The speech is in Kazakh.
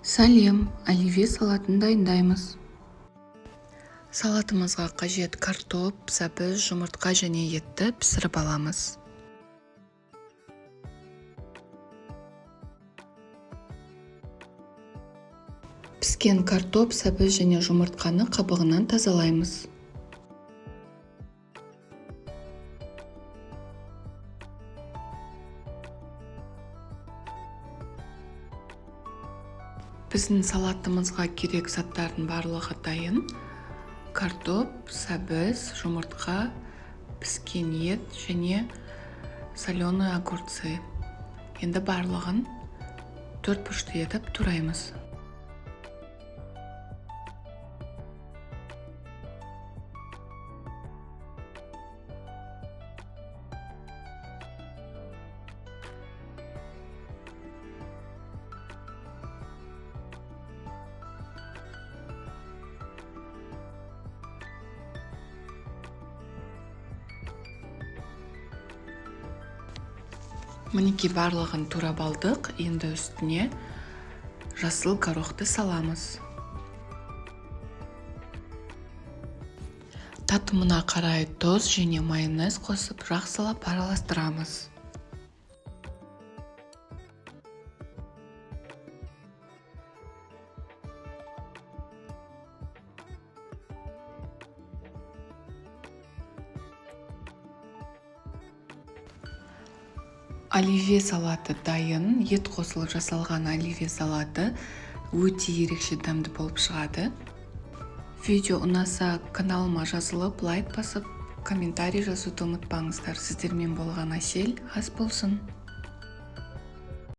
Сәлем! Оливье салатын дайындаймыз. Салатымызға қажет картоп, сәбіз, жұмыртқа және етті пісіріп аламыз. Піскен картоп, сәбіз және жұмыртқаны қабығынан тазалаймыз. Біздің салатымызға керек заттардың барлығы дайын. Картоп, сәбіз, жұмыртқа, піскен ет және соленые огурцы. Енді барлығын төрт бұрышты етіп тураймыз. Мінекей, барлығын турап алдық. Енді үстіне жасыл горохты саламыз. Татымына қарай тұз және майонез қосып, жақсылап араластырамыз. Оливье салаты дайын. Ет қосылып жасалған оливье салаты өте ерекше дәмді болып шығады. Видео ұнаса, каналыма жазылып, лайк басып, комментарий жазуды ұмытпаңыздар. Сіздермен болған Әсел. Ас болсын!